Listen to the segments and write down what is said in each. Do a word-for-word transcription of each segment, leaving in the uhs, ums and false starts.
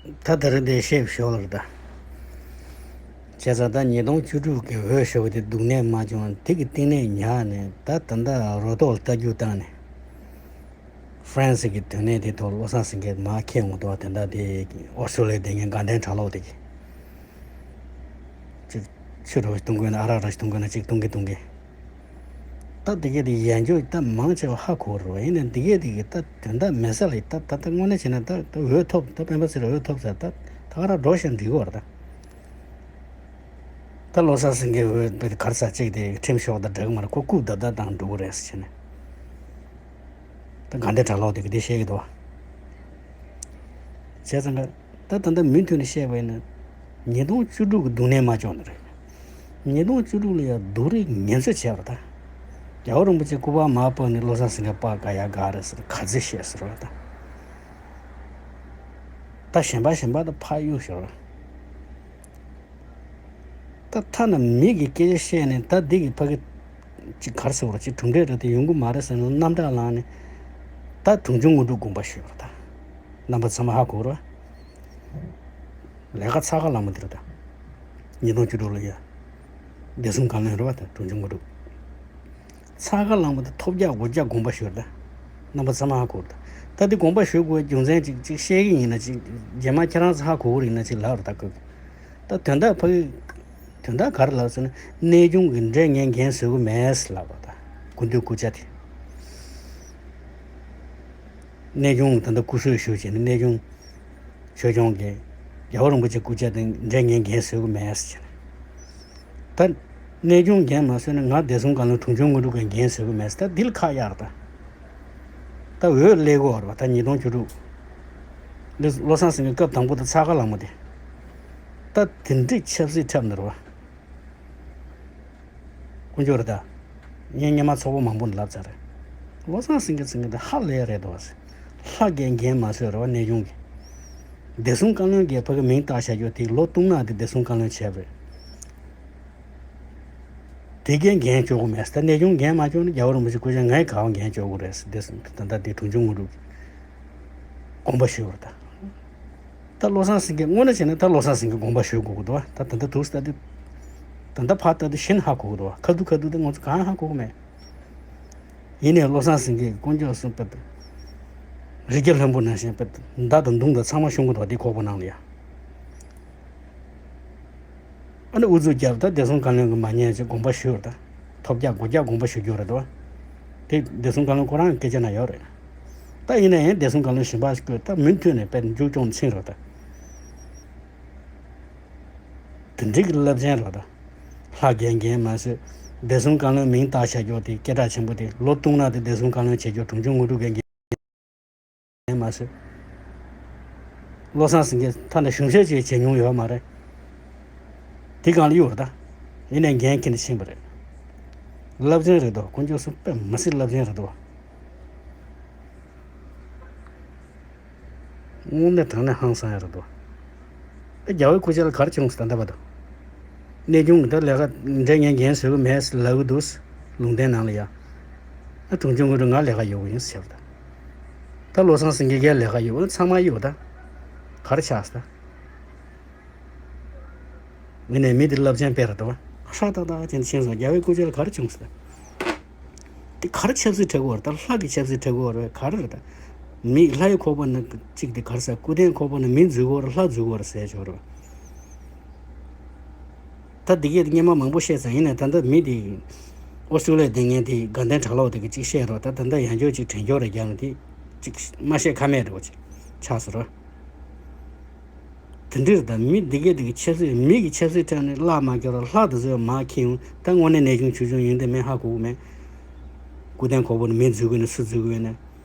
ད་ད་རེས་འདི་བཤད་ཞོར་ལ་ད། བྱས་ཙང་ད་ཉིས་སྟོང་བཅུ་དྲུག་གི་འོས་ཤོར་བ་དེ་སྡུག་ནས་མ་བྱུང་། དེ་གི་སྟེང་ནས་ཉར་ནས་ད་ད་ལྟ་རོ་ཏོག་ལ་ལྟ་རྒྱུ་བཏང་ནས། ཧྥ་རན་སི་གི་དོན་གནད་དེ་ཐོག་བློ་བཟང་སེང་གེ་མར་ཁྱེར་འོང་དུས་ད་ལྟ་དེ་ཨོ་སི་ཀྲོ་ལི་ཡ་བསྡད་མཁན་དགའ་ལྡན་གྲྭ་ལོག་དེ་གི་ཅིག་ཆུ་རོ་གཏོང་དགོས་ན། ཨ་རག་ར་ཞིག་གཏོང་དགོས་ན་ཅིག་གཏོང་གི་གཏོང་གི། ད་དེ་གས་དེ་ཡན་ཆོད་ད་མང་ཆེ་བ་ཧ་གོ་རོ། ཡིན་ནའི་དེ་གས་དེ་གས་ད་དོན་དག་མེད་ས་ལ་ད་ད་ད་དངོས་གནས་བྱས་ན་ད་ད་འོས་ཐོབ། ད་སྤེན་པ་ཚེ་རིང་འོས་ཐོབ་ས། ད་ད་ག་ར་འགྲོ་ཞིག་འགྲིག་གི་རེད་ད། ད་བློ་བཟང་སེང་གེ་འོས་དཔེ་གར་ས་གཅིག་དེ་ཁྲིམས་ཤོག་ད་འགྲིག་གི་མ་རེད། ཁོ་རྐུབ་བརྡབ་བརྡབ་བཏང་འགྲོ་གི་རེད་ཟེར་བྱས་ནས། ད་དགའ་ལྡན་གྲྭ་ལོག་དེ་གི་དེ་བཤད་གི་འདུག་བ། བྱས་ཙང་ད་ད་ལྟ་མུ་མཐུད་ནས་བཤད་པ་ཡིན་ན། ཉིས་སྟོང་བཅུ་དྲུག་གི་སྡུག་ནས་མ་བྱུང་ནི་རེད། ཉིས་སྟོང་བཅུ་དྲུག་ལ་ཡང་སྡུག་རུས་ངན་ཚོད་བྱས་པ་རེད་ད། རྒྱལ་བ་རིན་པོ་ཆེ་སྐུ་པར་མར་ཕབ་ནས་བློ་བཟང་སེང་གེ་པར་དགའ་ཡག་དགའ་རེད་ཟེར་ག་ཚོད་བཤད་ཟེར་བ་ད། ད་གཞན་པ་གཞན་པ་ད་ཕར་གཡུག་ཞོར། ད་ཐ་ན་མི་གི་སྐད་ཆ་བཤད་ནས་ད་འདི་གི་ཕ་གི་ཅིག་གར་སོང་ར་ཅིག་གྲུབ་འབྲས་རེ་དེ་ཡོང་གི་མ་རེད་ཟེར་ནས་རྣམ་གྲངས་ལངས་ནས། ད་གྲོང་ཆུང་དངོས་གྲུབ་དགོངས་པ་ཞུས་པ་རེད་ད། རྣམ་པ་ཚང་མ་ཧ་གོ་ར། ལས་ཀ་ཚ་ཁ་ལངས་པ་འདི་རེད་ད། ཉིས་སྟོང་བཅུ་དྲུག་ལ་ཡ། བདེ་སྲུང་བཀའ་བློན་རེད་བ་ད། གྲོང་ཆུང་དངོས་གྲུབ། ཚ་ཁ་ལངས་པ་དེ་ཐོབ་རྒྱག་སྒོ་རྒྱག་དགོངས་པ་ཞུས་ད། རྣམ་པ་ཚང་མ་ཧ་གོ་ད། ད་དེ་དགོངས་པ་ཞུ་དགོས་རྒྱུ་མཚན་ཅིག་ཅིག་བཤད་ཀྱི་ཡིན་ན། ཅིག་རྗེས་མ་ཁྱེད་རང་ཚོ་ཧ་གོ་གི་རེད་ན་ཅིག་ལབ་རེད་ད་ཁོས། ད་དོན་དག་ཕ་གི་དོན་དག་ག་རེ་ལབ་ཟེར་ན། གནས་ཆུང་གི་འདྲེ་ངན་འགན་བཟོ་གི་མེད་ལབ་པ་ད། སྐུ་མདུན་སྐུ་ཕྱྭ་དེ། གནས་ཆུང་ད་ལྟ་སྐུ་གསོལ་ཞུ་བྱས་ནས། གནས་ཆུང་ཆོས་སྐྱོང་གི་རྒྱལ་བ་རིན་པོ་ཆེ་སྐུ་ཕྱྭ་དེ་འདྲེ་ངན་འགན་བཟོ་གི་མེད་ཟེར། ད་གནས་ཆུང་འགན་མ་བཟོས་ན་ང་བདེ་སྲུང་བཀའ་བློན་གྲོང་ཆུང་དངོས་གྲུབ་ཀྱི་འགན་བཟོ་གི་མེད་ཟེར། ད་འདི་ལ་ཁག་ཡག་རེད་ད། ད་འོས་སླེབས་དགོས་རེད་བ་ད། ཉིས་སྟོང་བཅུ་དྲུག་འདི་བློ་བཟང་སེང་གེ་སྐབས་དང་པོ་ད་ཚ་ཁ་ལངས་པ་དེ། ད་དེ་འདྲའི་ཆབ་སྲིད་འཁྲབ་ནི་རེད་བ། དཀོན་མཆོག་རེད་ད། ངས་སྔོན་མ་ཚོགས་པ་མང་པོ་ལ་ལབ་ཚར་རེད། བློ་བཟང་སེང་གེ་ཚང་གི་འདི་ཧ་ལས་རེད་དོ། ལྷ་རྒན་རྒན་མ་བཟོས་རེད་བ་གནས་ཆུང་གི། བདེ་སྲུང་བཀའ་བློན་གྱིས་ཕ་གི་མིང་བཏགས་བཞག་རྒྱུ་དེ་ལོ་སྟོང་ནག་དེ་བདེ་སྲུང་བཀའ་བློན་བྱས་པ་རེད། དེ་རྒན་རྒན་བཅོ་དགོས་མེད་ཟེར། ད་གནས་ཆུང་རྒན་མ་བཅོ་ན་རྒྱལ་བ་རིན་པོ་ཆེ་སྐུ་ཕྱྭ་ངས་ག་བ་རྒན་བཅོ་དགོས་རེད་ཟེར། བདེ་སྲུང་ད་ལྟ་དེ་གྲོང་ཆུང་དངོས་གྲུབ་དགོངས་པ་ཞུས་པ་རེད་ད། ད་བློ་བཟང་སེང་གེ་དངོས་གནས་བྱས་ན་ད་བློ་བཟང་སེང་གེ་དགོངས་པ་ཞུ་དགོས་ཀྱི་འདུག་བ། ད་ད་ལྟ་འདུག་ཟེར་ད་དེ། ད་ལྟ་ཕར་ལྟ་དུས་གཞན་ཧ་གོ་གི་འདུག་བ། ཁ་ཐུག་ཁ་ཐུག་ད་ང་ཚོ་གང་ཧ་གོ་གི་མེད། ཡིན་ནའི་བློ་བཟང་སེང་གེ་དཀོན་མཆོག་གསུམ་དཔེ་དང་། རི་རྒྱལ་ལྷུན་པོ་ནང་བཞིན་དཔེ་དང་། མདའ་དང་མདུང་དང་ཚང་མ་ཤོང་གི་འདུག་བ་དེ་ཁོག་པ་ནང་ལ་ཡ། ཨ་ནི་ཨུ་ཚུགས་རྒྱབ་ད་བདེ་སྲུང་བཀའ་བློན་གྱིས་མ་ཉན་ཅེས་དགོངས་པ་ཞུས་རེད་ད། ཐོབ་རྒྱག་སྒོ་རྒྱག་དགོངས་པ་ཞུ་རྒྱུ་རེད་དོ། དེ་བདེ་སྲུང་བཀའ་བློན་ཁོ་རང་གི་སྐད་ཆ་ན་ཡོད་རེད། ད་ཡིན་ན་ཡང་བདེ་སྲུང་བཀའ་བློན་གཞན་པ་ཞིག་བསྐོས་ད་མུ་མཐུད་ནས་དཔེ་མཇུག་སྐྱོང་ཚིག་རེད་ད། དེ་འགྲིག་གི་རླབས་ཆེན་རེད་ད། ལྷ་རྒན་རྒན་མ་བཟོས། བདེ་སྲུང་བཀའ་བློན་མིང་བཏགས་བྱ་རྒྱུ་དེ་སྐད་གྲགས་ཆེན་པོ་དེ། ལོ་སྟོང་ནག་དེ་བདེ་སྲུང་བཀའ་བློན་བྱེད་རྒྱུ་གྲོང་ཆུང་དངོས་གྲུབ་རྒན་རྒན་མ་བཟོས། བློ་བཟང་སེང་གེ་ཐ་ན་གཞུང་བཤེར་ཅིག་བྱེད་མྱོང་ཡོད་མ་རེད། དེ་གང་ལ་གཡུག་རེད་ད། ཡིན་ནའི་འགན་འཁྱེར་ནས་ཕྱིན་པ་རེད། རླབས་ཆེན་རེད་དོ། དཀོན་མཆོག་གསུམ་དཔེ་མི་སྲིད་རླབས་ཆེན་རེད་དོ། དངོས་གནས་དྲང་གནས་ཧང་སང་ཡ་རེད་དོ། ཨ་རྒྱལ་བའི་སྐུ་ཕྱྭ་ལ་ག་རེ་བྱུང་ཟེར་ད་ལྟ་བར་དུ། གནས་ཆུང་གི་ད་ལས་ཀ་འདྲ་ངན་འགན་བཟོ་གི་མེད་ཟེར་ལབ་གི་འདུག་ལུང་བསྟན་ནང་ལ་ཡ། ཨ་གྲོང་ཆུང་དངོས་གྲུབ་ང་ལས་ཀ་ཡོད་གི་ཡིན་ཟེར་བ་ད། ད་བློ་བཟང་སེང་གེ་གས་ལས་ཀ་ཡོད་ཨ་ཚང་མ་ཡོད་ད། ག་རེ་ཆགས་ཟེར་ད། ངས་ནས་མི་དེ་རླབས་ཆེན་དཔེ་རེད་དོ། ཧྲ་ཏག་ཏག་ཅན་ཕྱིན་སོང་། རྒྱལ་བའི་སྐུ་ཕྱྭ་ལ་ག་རེ་བྱུང་ཟེར། དེ་ག་རེ་ཆབ་སྲིད་འཁྲབ་ཀྱི་ཡོད་རེད་ད། ལྷ་གི་ཆབ་སྲིད་འཁྲབ་ཀྱི་ཡོད་རེད། ག་རེ་རེད་ད། མི་ལྷ་ཡི་ཁོག་པ་ན་གཅིག་དེ་ག་རེ་ཟེར། སྐུ་རྟེན་ཁོག་པ་ན་མི་འཛུལ་གྱི་ཡོད་རེད། ལྷ་འཛུལ་གྱི་ཡོད་རེད་ཟེར་ཆོག་རེད། ད་འདི་གས་དེ་སྔོན་མ་མང་པོ་བཤད་ཚར། ཡིན་ནའི་ད་ལྟ་མི་དེ་ཨོ་སི་ཀྲོ་ལི་ཡ་བསྡད་མཁན་དེ་དགའ་ལྡན་གྲྭ་ལོག་དེ་གིས་གཅིག་བཤད་རོགས། ད་ད་ལྟ་ཡང་བསྐྱར་གཅིག་དྲན་སྐྱོར་རེ་རྒྱག་ན་དེ་གཅིག་མ་བཤད་ཁ་མེད་འགྲོ་ཅིག་ཆགས་སོང་ར། དེ་འདྲ་རེད་ད། མི་འདི་གས་འདི་གས་ཆབ་སྲིད་མི་གི་ཆབ་སྲིད་འཁྲབ་ནས་བརླག་མ་སྐྱོར་བར་ལྷ་དེ་ཚོས་མར་འཁྱེར་ཡོང་། ད་དངོས་གནས་གནས་ཆུང་ཆུང་ཆུང་ཡིན་དེ་མིན་ཧ་གོ་གི་མེད། སྐུ་རྟེན་ཁོག་པ་ནས་མི་འཛུལ་དགོས་ན་སུ་འཛུལ་དགོས་ན།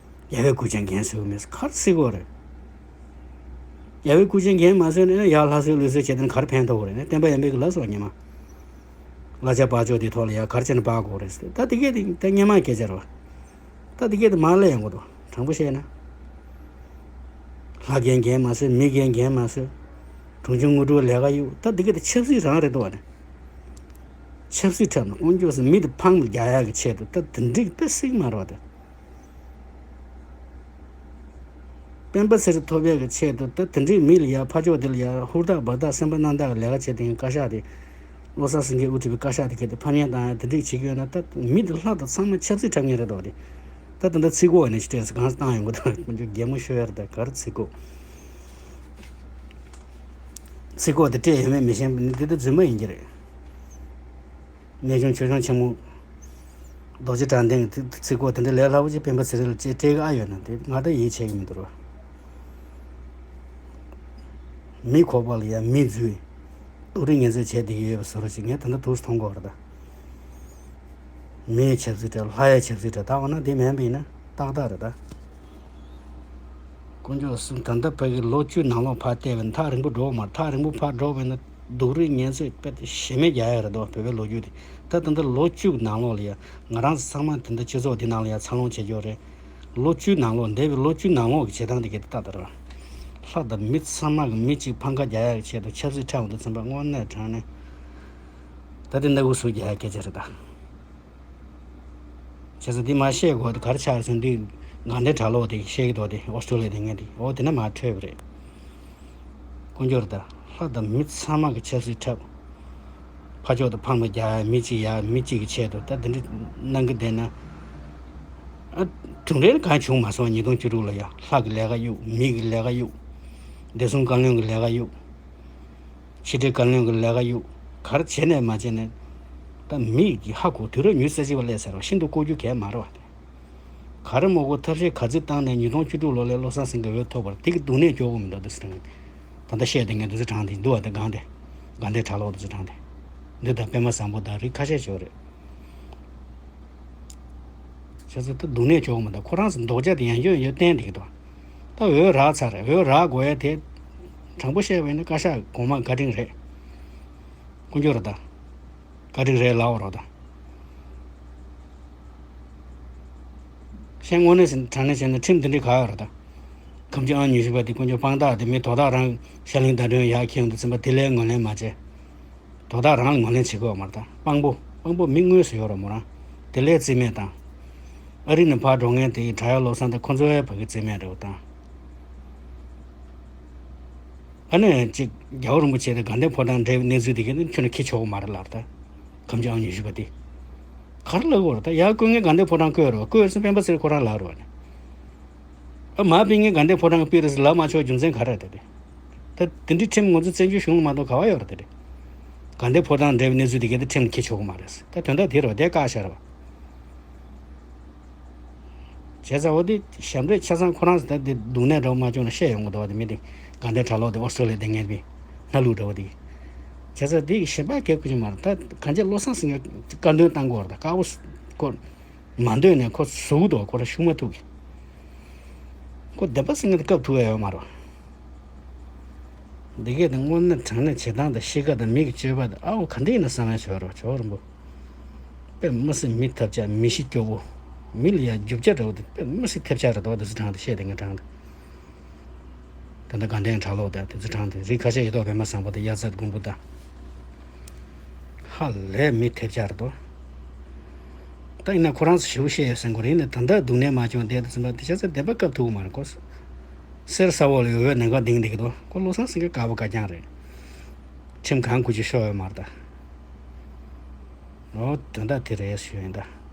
རྒྱལ་བའི་སྐུ་ཕྱྭ་འགན་འཛུལ་གི་མེད་ཟེར་ག་རེ་ཟེར་གི་ཡོད་རེད། རྒྱལ་བའི་སྐུ་ཕྱྭ་འགན་མ་འཛུལ་ན་ཡར་ལྷ་གསོལ་ལུགས་གསོལ་བྱས་དེ་ནས་ག་རེ་ཕན་ཐོགས་གི་རེད་ན། བསྟན་པ་ཡར་འཕེལ་གི་ལབ་སོང་ཉི་མ། གླ་ཆ་སྤར་ཕྱོགས་དེ་ཐོག་ལ་ཡ་ག་རེ་བྱས་ནས་སྤར་དགོས་རེད་ཟེར། ད་དེ་གས་དེ་ད་སྔོན་མ་སྐད་ཆ་རེད་བ། ད་དེ་གས་དེ་མར་སླེབས་ཡོང་གི་འདུག་དྲང་པོ་བཤད་ན། ལྷ་རྒན་འགན་མ་བཟོས། མི་རྒན་འགན་མ་བཟོས། གྲོང་ཆུང་དངོས་གྲུབ་ལས་ཀ་གཡུག་ད་དེ་གས་དེ་ཆབ་སྲིད་རང་རེད་འདུག་བ་ནི། ཆབ་སྲིད་འཁྲབ་ན་དཀོན་མཆོག་གསུམ་མི་དེ་ཕམ་རྒྱག་ཡག་གི་ཆེད་དུ་ད་དེ་འགྲིག་དཔེ་སྲིད་མ་རེད་བ་དེ། སྤེན་པ་ཚེ་རིང་ཐོབ་ཡག་གི་ཆེད་དུ་ད་དེ་འདྲའི་མི་ལ་ཡ་ཕར་ཕྱོགས་དེ་ལ་ཡ་ཧུར་ཐག་འབད་ཐག་སེམས་པ་གནམ་ཐག་གི་ལས་ཀ་བྱེད་དེ་བཀའ་ཤག་དེ། བློ་བཟང་སེང་གེ་དབུ་ཁྲིད་པའི་བཀའ་ཤག་དེ་གལ་ཏེ་ཕམ་ཉེས་བཏང་ཡ་དེ་འདྲས་བྱེད་ཀྱི་ཡོད་ན། ད་མི་དེ་ལྷག་དང་ཚང་མ་ཆབ་སྲིད་འཁྲབ་མཁན་རེད་དོ་དེ། ད་ད་ལྟ་ཚིག་གོ་ནས་ཅི་སྤྲད་ཟེར་གང་བཏང་ཡོང་གི་འདུག་ཁོང་ཚོ་གད་མོ་ཤོར་ཡ་རེད། ད་ག་རེ་ཚིག་གོ། ཚིག་གོ་དེ་སྤྲད་ཡོད་མེད་མི་ཤེས་པ་ནི་དེ་ད་རྫུན་མ་ཡིན་གྱི་རེད། གནས་ཆུང་ཆོས་སྐྱོང་ཆེན་མོ་རྡོ་རྗེ་དྲང་བདེན་གྱི་ཚིག་གོ་དེ་འདྲ་ལས་སླ་པོ་ཅིག་སྤེན་པ་ཚེ་རིང་ལ་ཅིག་སྤྲད་གི་ཨ་ཡོད་ན་དེ་ང་ད་ཡིད་ཆེས་ཀྱི་མི་འདུག་ར། མི་ཁོག་པ་ལ་ཡ་མི་འཛུལ། སྡུག་རུས་ངན་ཚོད་བྱས་བསྡད་ཀྱི་ཡོད་པ་བཟོ་འདྲ་ཅིག་ངས་ད་ལྟ་དུས་སུ་མཐོང་གི་ཡོད་རེད་ད། མིའི་ཆབ་སྲིད་འདྲ་ལྷ་ཡི་ཆབ་སྲིད་འདྲ་ད་འོ་ན་འདི་མིན་པ་ཡིན་ན་ཏག་ཏག་རེད་ད། དཀོན་མཆོག་གསུམ། ད་ལྟ་བོད་ཀྱི་ལོ་བཅུ་ནང་ལོགས་ཕར་བལྟས་པ་ཡིན་ན་ཐག་རིང་པོ་འགྲོ་གི་མ་རེད། ཐག་རིང་པོ་ཕར་འགྲོ་བ་ཡིན་ན་སྡུག་རུས་ངན་ཚོད་དཔེ་དེ་གཞི་མེད་རྒྱག་ཡ་རེད་དོ། བོད་པའི་ལོ་རྒྱུས་དེ་ད་ད་ལྟ་ལོ་བཅུ་གི་ནང་ལོགས་ལ་ཡ་ང་རང་ཚོ་ཚང་མ་དེ་འདྲ་སྤྱི་ཚོགས་འདི་ནང་ལ་ཡ་འཚར་ལོངས་བྱེད་རྒྱུ་རེད། ལོ་བཅུ་ནང་ལོགས་འདས་པའི་ལོ་བཅུ་ནང་ལོགས་ཀྱི་བྱེད་སྟངས་དེ་གལ་ཏེ་ཏག་ཏག་རེད་བ། ལྷ་དང་མི་ཚང་མ་གི་མི་གཅིག་ཕམ་ཁ་རྒྱག་ཡ་གི་ཆེད་དུ་ཆབ་སྲིད་འཁྲབ་འོང་དུས་ཙམ་པ་དངོས་གནས་དྲང་གནས་ད་དེ་སྣ་བུག་ཟུག་རྒྱག་ཡ་སྐད་ཆ་རེད་ད། བྱས་ཙང་འདི་མ་བཤད་དགོས་དེ་ག་རེ་ཆགས་རེད་ཟེར་ན། འདི་དགའ་ལྡན་གྲྭ་ལོག་དེ་བཤད་ཀྱི་འདུག་དེ་ཨོ་སི་ཀྲོ་ལི་ཡ་དེ་ངས་དེ་འོ་དེ་ན་མ་འཕྲོད་པ་རེད། དཀོན་མཆོག་རེད་ད། ལྷ་དང་མི་ཚང་མ་གི་ཆབ་སྲིད་འཁྲབ། ཕར་ཕྱོགས་དང་ཕར་མ་རྒྱག་ཡ་མི་གཅིག་ཡ་མི་གཅིག་གི་ཆེད་དུ་ད་དེ་འདྲ་གནང་གི་བསྡད་ན། ཨ། གྲུབ་འབྲས་གང་བྱུང་མ་སོང་། ཉིས་སྟོང་བཅུ་དྲུག་ལ་ཡ་ལྷ་གི་ལས་ཀ་གཡུག་མི་གི་ལས་ཀ་གཡུག་བདེ་སྲུང་བཀའ་བློན་གི་ལས་ཀ་གཡུག་ཕྱི་དྲིལ་བཀའ་བློན་གྱི་ལས་ཀ་གཡུག་ག་རེ་བྱས་ནས་མ་བྱས་ནས། ད་མི་ཡི་ཧ་གོ་དུས་རབས་ཉི་ཤུ་རྩ་གཅིག་པ་སླེབས་ཚར་བ་ཤིན་ཏུ་ལྐོག་གྱུར་གས་མ་རེད་བ་དེ། ག་རེ་མ་གོ་ཐབས་ཤེས་ག་ཚོད་བཏང་ནས་ཉིས་སྟོང་བཅུ་དྲུག་ལོ་ལ་བློ་བཟང་སེང་གེ་འོས་ཐོབ་པར་དེ་གི་སྡུག་ནད་སྐྱོ་བོ་མི་འདུག་འདུག་ཟེར་ནས། ད་ལྟ་བཤད་དེ་ངས་འདུག་ཟེར་དྲངས་དེ་འདུག་བ་དེ་སྒང་དེ། དགའ་ལྡན་གྲྭ་ལོག་འདུག་ཟེར་དྲངས་དེ། འདི་དང་པད་མ་བཟང་པོ་དང་རིགས་ཁ་ཤས་ཤིག་རེད། བྱས་ཙང་ད་སྡུག་ནད་སྐྱོ་བོ་མི་འདུག་ཁོ་རང་ཚོ་ལྡོག་ཆ་དེ་ཡང་ཡོད་ཡོད་བསྟན་བསྡད་ཀྱི་འདུག་ད་འོས་རག་ཚར་རེད། འོས་རག་དགོས་ཡ་དེ། དྲང་པོ་བཤད་པ་ཡིན་ན་བཀའ་ཤག་གོང་མ་བཀའ་དྲིན་རེད། དཀོན་མཆོག་རེད་ད། བཀའ་དྲིན་རེད་ལབ་རོགས་ད། གཞན་དངོས་གནས་དྲང་གནས་བྱས་ན་ཁྲིམས་དེ་འདྲའི་ག་ཡོད་རེད་ད། ཁམས་ཀྱི་ཨང་ཉི་ཤུ་པ་དེ་དཀོན་མཆོག་དཔང་རྟགས་དེ་མི་དོ་བདག་རང་ཤར་གླིང་ཟླ་སྒྲོན་ཡར་འཁྱེར་ཡོང་དུས་ཙམ་པ་དེ་ལས་ངོས་ལེན་མ་བྱས། དོ་བདག་རང་ལ་ངོས་ལེན་བྱེད་དགོས་པ་མ་རེད་ད། དཔང་པོ་དཔང་པོ་མི་དངོས་སུ་ཡོད་རེད་མོ་རང་། དེ་ལས་རྩིས་མེད་བཏང་། ཨ་རི་ནས་ཕར་འགྲོ་མཁན་དེ་དྲ་ཡག་བློ་བཟང་དང་ཁོ་ཚོའི་ཕ་གི་རྩིས་མེད་རེད་བཏང་། ཨ་ནི་ཅིག་རྒྱལ་བ་རིན་པོ་ཆེ་དང་དགའ་ལྡན་ཕོ་བྲང་འབྲེལ་བའི་གནས་ཚུལ་དེ་ག་ནི་ཁྱོན་ནས་འཁྱེར་ཆོག་གི་མ་རེད་ལབ་ད། ཁམས་ཀྱི་ཨང་ཉི་ཤུ་པ་དེ། ག་རེ་ལབ་དགོས་རེད་ད། ཡར་བསྐོས་མཁན་དགའ་ལྡན་ཕོ་བྲང་བསྐོས་རེད་བ། བསྐོས་ཟིན་སྤེན་པ་ཚེ་རིང་ཁོ་རང་ལབ་རེད་བ་ནི། ཨ་མར་ཕུད་མཁན་དགའ་ལྡན་ཕོ་བྲང་གི་དཔེ་རེད་ཟེར་ལབ་མ་ཆོག་རྒྱུ་མཚན་ག་རེ་རེད་དེ། ད་དེ་འདྲའི་ཁྲིམས་ང་ཚོ་བཙན་བྱོལ་གཞུང་མ་གཏོགས་ག་བ་ཡོད་རེད་དེ། དགའ་ལྡན་ཕོ་བྲང་འབྲེལ་བའི་གནས་ཚུལ་དེ་ག་དེ་ཁྲིམས་ལ་འཁྱེར་ཆོག་གི་མ་རེད། ད་དོན་དག་དེ་རེད་བ། དེ་བཀག་བཞག་རེད་བ། བྱས་ཙང་འོ་དེ་ཞབས་འདྲེན་ཆ་ཚང་ཁོ་རང་ད་དེ་སྡུག་ནད་འདྲ་བོ་མ་བྱུང་ན་བཤད་ཡོང་གི་འདུག་བ། དེ་མི་དེ་དགའ་ལྡན་གྲྭ་ལོག་དེ་ཨོ་སི་ཀྲོ་ལི་ཡ་དེ་ངན་པའི་སྣ་ལུག་འདྲ་བོ་དེ། བྱས་ཙང་དེ་གཞན་པ་གལ་དགོས་ཀྱི་མ་རེད། ད་གང་ཅི་བློ་བཟང་སེང་གེ་བཀའ་འདོན་བཏང་དགོས་རེད། ད་དཀར་པོ་ཁོ་མ་འདོན་ནས་ཁོ་ཟུག་འདུག་ཁོ་ར་ཤུགས་མ་ཐུག་གི། ཁོ་སྡེ་པ་སེང་གེ་དེ་སྐབས་ཐུག་ཡ་ཡོད་མ་རེད། འདི་གས་དེ་དངོས་གནས་དྲང་གནས་བྱེད་སྟངས་དང་གཤིས་ཀ་དང་མི་གི་སྤྱོད་པ་དང་ཨ་འོ་ག་འདྲ་ཡིན་ན་བསམ་ཡ་ཞོར་རོ་ཇོ་རིན་པོ། དཔེ་མི་སྲིད་མི་ཐབས་ཆག་མི་གཤིས་སྐྱོ་བོ། མི་ལ་ཡ་རྒྱུ་ཆ་འདྲ་བོ་དེ་དཔེ་མི་སྲིད་ཐབས་ཆག་རེད་དོ། དེ་ཚོ་དྲང་དེ་བཤད་དེ་ངས་དྲང་དེ། ད་ལྟ་དགའ་ལྡན་གྲྭ་ལོག་དང་དེ་ཚོ་དྲང་དེ་རིགས་ཁ་ཤས་ཡོད་དོ། པད་མ་བཟང་པོ་དང་གཡའ་རྩེ་མགོན་པོ་དང་། ཧ་ལས་མི་ཐབས་ཆག་རེད་དོ། ད་ཡིན་ན་ཁོ་རང་ཚོ་ཞེ་པོ་བཤད་ཡོད་སེམས་ཁོ་རེད། ཡིན་ན་ད་ལྟ་སྡུག་ནད་མ་བྱུང་བསྡད་དུས་ཙམ་པ་དེ་ཤ་ཚ་བདེན་པ་སྐབས་ཐུག་མ་རེད་ཁོ། གསེར་ས་འོག་ལ་ཡོད་འོད་ནམ་མཁའ་ལྡིང་བསྡད་ཀྱི་འདུག་ཁོ་བློ་བཟང་སེང་གེ་དཀར་པོ་དཀར་རྐྱང་རེད། ཁྲིམས་གང་དགོས་ཀྱི་ཤོར་ཡོད་མ་རེད་ད། ཨོ་དོན་དག་དེ་རེད་ཞུ་ཡིན་ད།